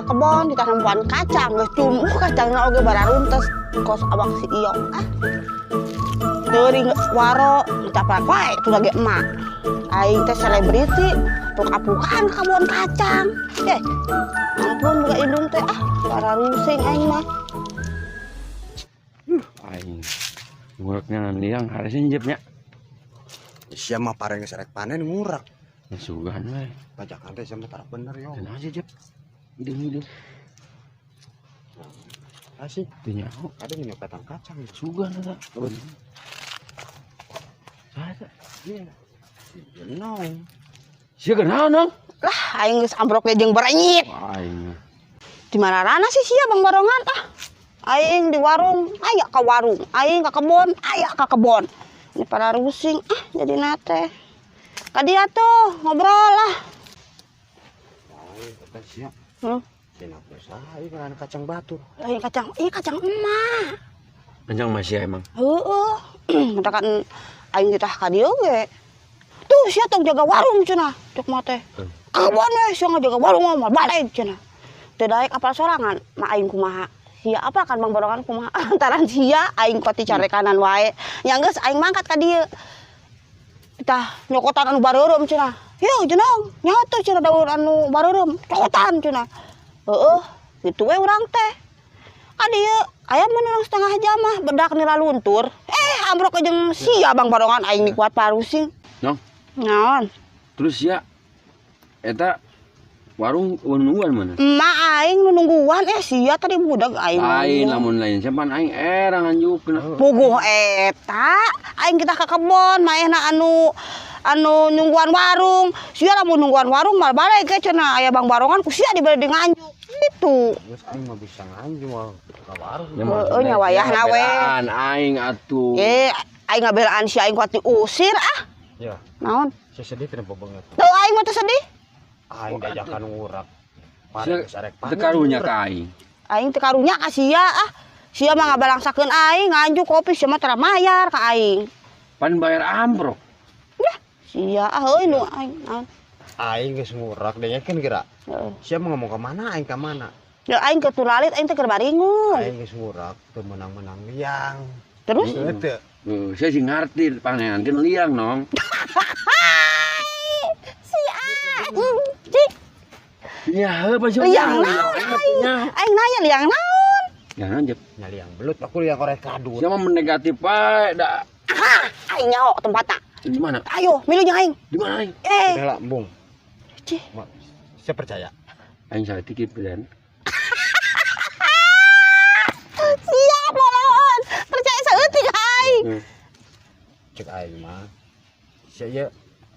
kebon ditanam pohon kacang geus cumuh kacangna oge bararuntes kos awak si Iyong ah. Teuring waro ditaprak wae tuh lagi emak. Aing teh selebriti apuk-apukan ka kebon kacang. Eh, ampun boga indung teh ah, bararusing aing mah. Aing ngureknya liang harusnya njepnya. Sia mah pareng geus rek panen ngurak. Ya sugan we. Pajakan teh sia mah tara bener yo. Tenang aja jep. Hidung-hidung. Asik. Teu nyaho. Ada nyopetan kacang. Sugan eta. Saha eta? Iya. Nong. Sia kunaon nong? Lah aing geus ambrok ge jeung berenyit. Wah, aing. Di mana-mana sih sia Bang Barongan ah. Aing di warung, aya ka warung. Aing ka kebon, aya ka kebon. Ini para rusing ah jadi nate. Ka dia tuh ngobrol lah. Aing eta sia. Hmm? Cenah saha ieu kan kacang batu. Lain kacang, iya kacang emak. Panjang masih emang. Heeh. Kan aing ditah ka dieu ge. Tuh sia tong jaga warung cenah, cek mah teh. Ka kebon we sia ngajaga warung mah balik cenah. Teu daek apal sorangan, mah aing kumaha. Sia apa kan Bang Barongan kumaha lantaran sia aing kuat dicarekanan wae. Nya geus aing mangkat ka dieu. Tah nyokotan anu bareureum cenah. Yeuh jenong, nyaho tuh cenah daun anu bareureum, cokotan cenah. Heeh, kitu we urang teh. Ka dieu aya mun urang setengah jam mah bedak nila luntur. Eh, ambrok jeung sia Bang Barongan aing dikuat parusing. Nong. Naon? Terus sia eta warung nungguan mana? Emak aing nu nungguan sia tadi budak aing. Lain lamun lain siapa aing era nganjukna. Puguh eta aing kita ka kebon maehna anu anu nungguan warung. Sia lamun nungguan warung mal balik ge cenah aya Bang Barongan ku sia dibere di nganjuk. Gitu. Geus aing mah bisa nganjuk mah ka warung. Heeh, nya wayahna we. Ngabelaan aing atuh. Eh, aing ngabelaan sia aing kuat diusir ah. Ya. Naon? Sia sedih teh bebanget. Teu aing mah teu sedih. Aing diajakan ngurak. Sia Pareng geus arek panen. teu karunya ka aing. Aing teu karunya ka sia ah. Sia mah ngabalangsakeun aing nganjuk kopi sia mah tara mayar ka aing. Pan bayar ambrok. Yah, sia ah heuy nu aing naon. Aing geus ngurak dengekeun kira. Heeh. Sia mah ngomong ka mana aing ka mana? Ya aing ke turalit aing teh keur baringung. Aing geus ngurak teu meunang-meunang liang. Terus? Heuh teu. Heuh, sia sih ngarti pangeankeun liang nong. Si anjing. Ya heuh pa Liang naon aing? Aing nanya liang naon? Ya naon jep. Nya liang belut aku liang korek kadut. Sia mah negatif wae da. Ah, aing nyaho tempatna. Di mana? Ayo, milu jeung aing. Di mana aing? Eh. Udah lah, embung. Cih. Saya percaya. Aing saeutik dan. Siap moloon. Percaya saeutik aing. Cek aing mah. Sia ieu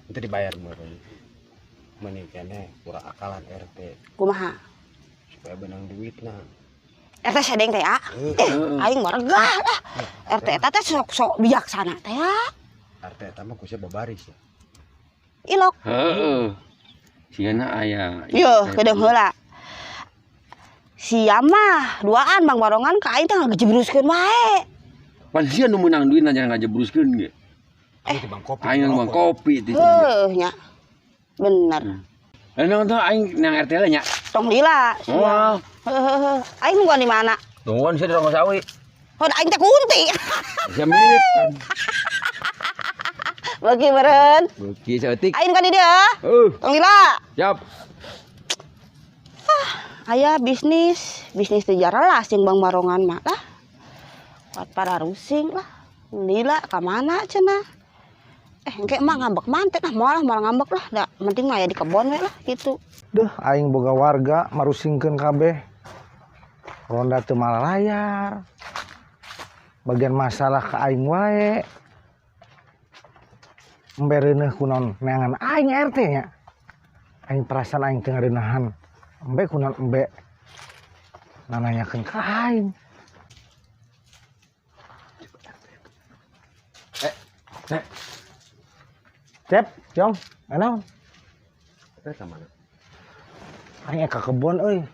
teu dibayar meureun. Mending keneh kurang akalan RT. Kumaha? Supaya benang duitna. RT sedeng teh ah. Aing mah regah lah. RT eta teh sok-sok bijaksana teh ah. RT eta mah ku sia babaris ya. Ilok. Heeh. Sigana aya. Yo, kedeung heula. Sia mah duaan Bang Barongan ka aing teh ngajebruskeun wae. Pan sia nu meunang duitna jangan ngajebruskeun ge. Aing teh bang kopi. Aing bang kopi teh. Heuh nya. Bener. Eh nang tuh aing nang RT lah nya. Tong lila. Oh. Heuh. Aing nungguan di mana? Tungguan sia di Ronggosawi. Oh, aing teh kunti. Sia mirip kan. Beuki meureun. Beuki saeutik. Aing ka di dieu. Heuh. Tong lila. Siap. Ah, aya bisnis, bisnis teh jarelas jeung Bang Barongan mah lah. Kuat para rusing lah. Lila ka mana cenah? Eh, engke mah ngambek manten ah, moal moal ngambek lah. Da penting mah aya di kebon we lah gitu. Duh, aing boga warga marusingkeun kabeh. Ronda teu malayar. Bagian masalah ka aing wae. Embe reuneuh kunaon neangan aing RT nya. Aing perasaan aing teu ngareunahan. Embe kunaon embe nananyakeun ka aing. Eh. Cep, Jong, naon? Eta ka mana? Aing ka kebon euy.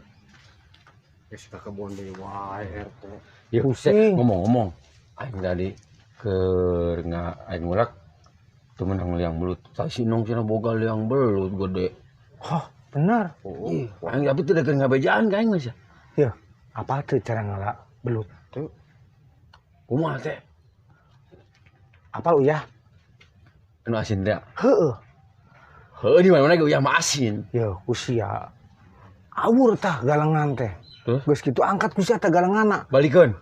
Geus ka kebon deui wae RT. Ya, Pusing. Ngomong-ngomong, aing tadi keur aing ngulak teu meunang liang belut. Tah si Nong cenah boga liang belut gede. Hah, Bener. Oh, Ih, aing tapi teu deukeun ngabejaan ka aing mah sia. Ya, apa tuh cara ngala belut? Tuh. Kumaha teh? Apal uyah? Anu asin teh. Heeh. Heuh, di mana-mana ge uyah mah asin. Ya, ku sia. Awur tah galengan teh. Terus? Geus kitu angkat ku sia tah galenganna. Balikeun.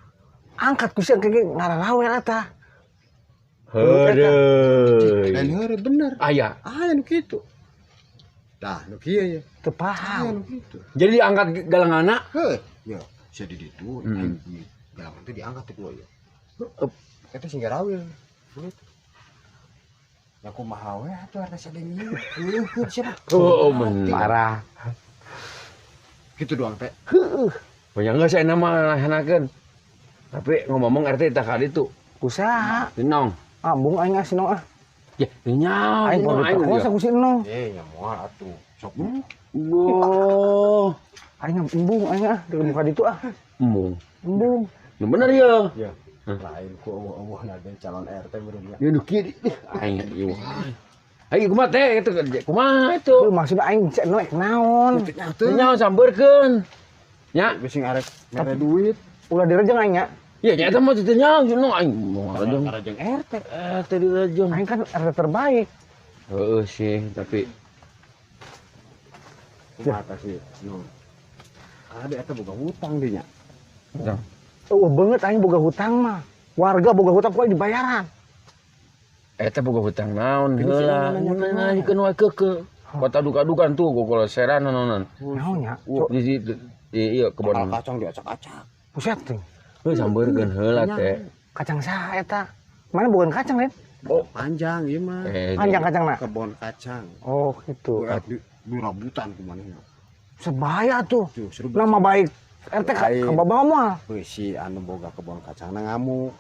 Angkat ku sia kege ngararawer eta. Heureui. Lain heureuy bener. Aya. Aya nu kitu. Tah, nu kieu ya. Teu Aya paham. nu kitu. Jadi diangkat galenganna. Heuh, ya, sia di ditu, Hmm. aing di galangan teh diangkat teh dua ya. Eta sing garawil. Belut. Ya kumaha we atuh RT sadeng ieu. Leuheut sia mah. Oh, bener. Parah. Kitu doang teh. Banyak geus aya mah ngahanakeun. Tapi ngomong RT tah ka ditu. Kusaha? Dinong. Ambung aing ah si Nong ah. Ya, nyaho. Aing poho diperkosa ku si Nong. Eh, nya moal atuh. Sok. Boh. Aing embung aing ah di muka ditu ah. Embung. Embung. Nu bener ya. Ya. Lain ku eueuh-eueuh ge calon RT meureun nya. Ya nu kieu aing ieu. Aing kumaha teh itu kumaha itu? Heuh, maksudna aing cek Nong ek naon? Nyaho sambeurkeun. Nya, Bisi ngarek mere duit. Ulah direjeng aing nya. Ya nyata mah teu nyaho si Nong aing mau ngarejeng. Ngarejeng RT. RT direjeng. Aing kan RT terbaik. Heeh sih, tapi Kumaha tah sih? Nong. Ada eta boga hutang dinya. Eueuh beungeut aing boga hutang mah. Warga boga hutang ku aing dibayaran. Eta boga hutang naon Ini heula. sih nanya Nanyakeun wae keukeuh. Kota duka-dukan tuh gogol seran naonan. Naon nya? Di ieu kebon. Kebon kacang diacak-acak. Buset teh. Heuh, sambeurkeun heula teh. Kacang saha eta? Mana bukan kacang, Len? Oh, panjang ieu mah. Eh, Panjang kacangna. Kebon kacang. Oh, gitu. Di dirabutan kumanehna. Sebaya tuh. Tuh, seru. Nama baik RT ka Lain. kabawa moal. Beusi anu boga kebon kacangna ngamuk.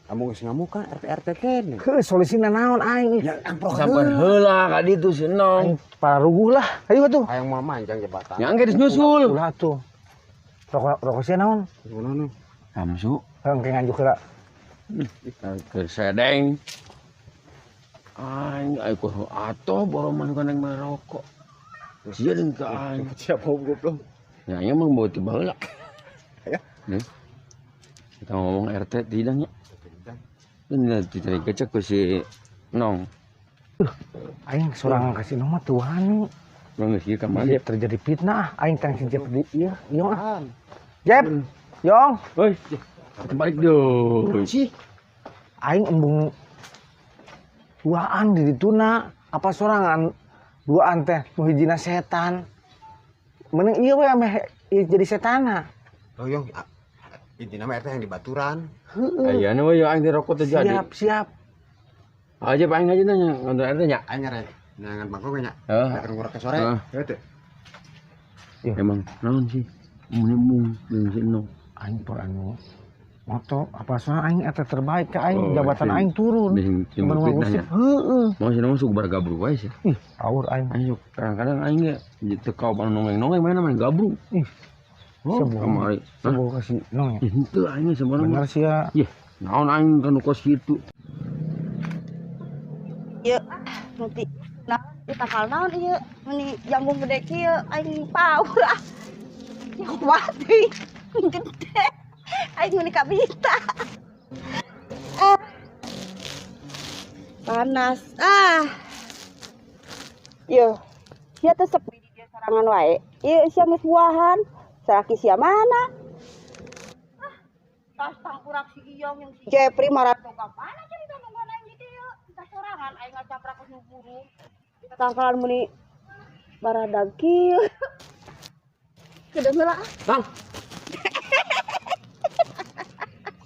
Kamu geus ngamuk kan RT RT kene. Heuh, solusina naon aing? Ya amprok Sampeun heula ka ditu si Aing Nong. pararuguh lah. Ayo atuh. Hayang mah manjang jabatan. Nya engke geus nyusul. Ulah atuh. Rokok rokok sia naon? Kunaon nu? Samsu Engke nganjuk heula. keur sedeng. Aing aing ku atoh boroman kana merokok. Sia deung ka aing. Siapa goblok? Ya aing mah bawa tiba heula. Ya. Nih. Kita ngomong RT tidak nya. Ini ditarik kecek ku si Nong. Aing sorangan ka si Nong mah teu wani. Urang geus ieu ka mana? Bisa terjadi fitnah. Aing tang si Jep di ieu, Yong ah. Jep, Yong, Hoi, kita balik deui. Sih, aing embung duaan di dituna apa sorangan duaan teh nu hijina setan. Mending ieu we ameh ieu jadi setana. Oh, Yong, intina mah RT yang di baturan. Heeh. Ayeuna we aing teh rokok teh jadi. Siap, siap. Aja aing aja nanya ngontrol RT nya. Aing ngarek neangan bangkong nya. Heeh. Rek ngurek sore. Heeh. Ya teh. Emang naon sih? Mun jeung si Nong. Aing por anu moto apa sorangan aing eta terbaik ka aing Oh, jabatan sing- aing turun. Sing sing Cuman fitnah ngusip nya. heeh. Mau si Nong sok bargabru wae sih. Ih, awur aing. Aing sok kadang-kadang aing ge teu kau nongeng-nongeng mana main gabru. Ih, Oh, Sebuah. kamari. Hah? sebuah kasih Nong ya. Ih, henteu aing ge sebenarnya. Bener sih ya. Ih, naon aing kan kos kitu. Ieu nanti nah ieu tangkal naon ieu meni janggung gede kieu aing paur ah. Ya mati gede aing meuni kabita. Ah. Panas ah. Yo, sia teh sepi di dieu sorangan wae. Ieu sia geus buahan. Salaki sia mana? Ah, tas tangkurak si Iyong yang si Jepri marah ka mana cerita nungguan aing di dieu. Entah sorangan aing ngacaprak ku burung. Tangkalan meuni baradag kieu. Kedeung heula ah. Bang.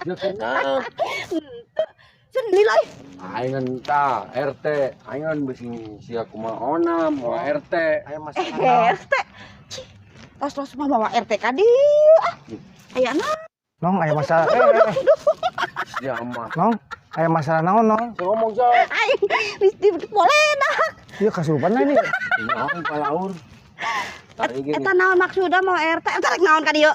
Ya kenapa? Senilai. Aing entah RT, aing kan bisi sia kumaha onam, mau RT. Aya masalah. RT. Cih, tos-tos mah bawa RT ka dieu ah. Aya naon? Nong aya masalah. Sia mah. Nong, aya masalah naon, Nong? Saya ngomong so. Aing geus di poledak. Ieu kasurupan ini. Naon palaur. Tadi gini. Eta naon maksudna mau RT? Eta rek naon ka dieu?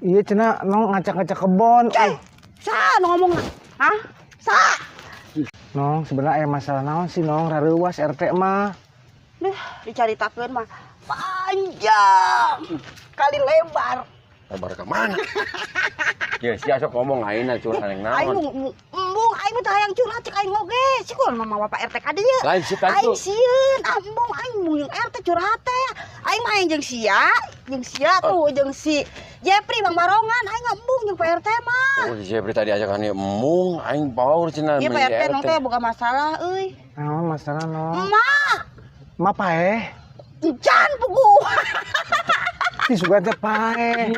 Iya cenah Nong ngacak-ngacak kebon. Eh, sa nu ngomong? Hah? Sa? Nong, sebenarnya aya masalah naon sih, Nong? Rareuwas RT mah. Duh, dicaritakeun mah panjang kali lebar. Lebar ke mana? Ya, sia sok ngomong ayeuna curhat yang Aing naon. embung aing mah teu hayang curhat cek aing oge. Syukur mah mawa Pak RT ka dieu. Lain si Aing tadi. sieun, ah embung aing embung jeung RT curhat teh. Aing mah aing jeung sia tuh jeung si Jepri Bang Barongan aing embung jeung Pak RT mah. Oh, si Jepri tadi aja kan embung aing power cenah. Ieu Pak RT nong teh boga masalah euy. Naon masalah no? Emak, Ma paeh. encan puguh. Si sugan teh paeh.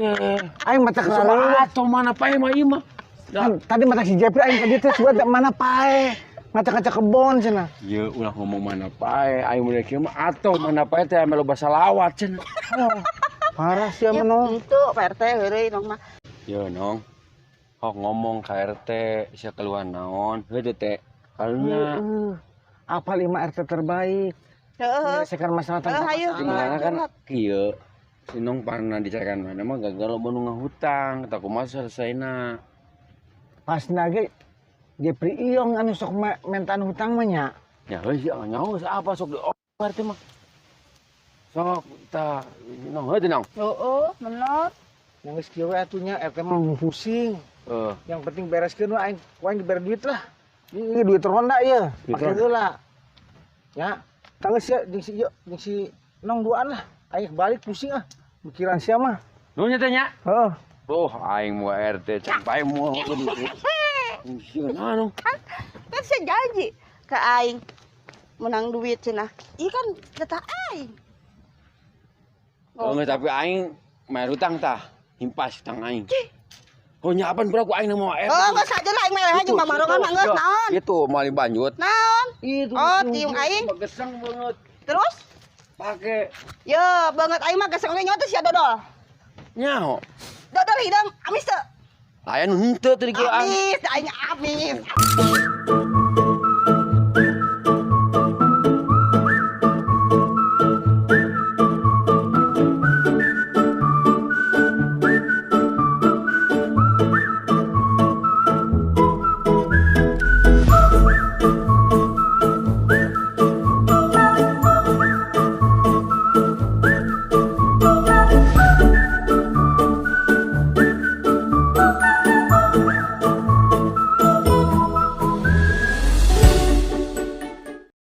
Aing mata kelalu. Atau mana paeh mah ieu mah. Kan tadi mata si Jepri aing tadi teh sugan teh mana paeh. Mata kaca kebon cenah. Ye ulah ngomong mana paeh, aing mun kieu mah atau mana paeh teh ame loba salawat cenah. Oh, parah sia mah no. Itu Pak RT heureuy nong mah. Ye nong. Kok ngomong ka RT sia keluar naon? Heuh teh. Kaluna Heeh. Apal lima RT terbaik. Heeh. Menyelesaikan masalah tanpa Hayu. masalah. Sebenarnya kan kieu si Nong pernah dicarekan mana mah gagal loba nu ngahutang, tah kumaha selesaina. Pas nage Jepri Iyong anu sok mentaan hutang mah nya. Ya heuh sia nyaho apa sok di RT mah. Sok tah Nong heuh teh Nong. Heeh, bener. Yang geus kieu we atuh nya RT mah pusing. Heeh. Yang penting bereskeun we aing, ku aing dibere duit lah. Ini duit ronda ieu, Duit pake ronda. heula. Ya, tanggeus sia jeung si ieu jeung si Nong duaan lah. Aing balik pusing ah. Mikiran sia mah. Nu nya teh nya. Heeh. Oh, aing mau RT can pae mau. Sieun anu. Kan kan saya janji ke aing menang duit cenah. Iya kan jatah aing. Oh, tapi aing bayar hutang tah. Himpas hutang aing. Oh, nyapan bro, ku aing mau RT. Oh, geus aja lah aing mah jeung Bang Barongan mah geus naon. Itu maling banjut. Naon? Itu. Oh, tiung aing. Geseng banget. Terus? Pake Yo, banget aing mah geseng oge nyawa teh sia dodol. nyaho. Dodol hidung amis teu? Aya nu henteu teu dikieuan. Amis, aing amis.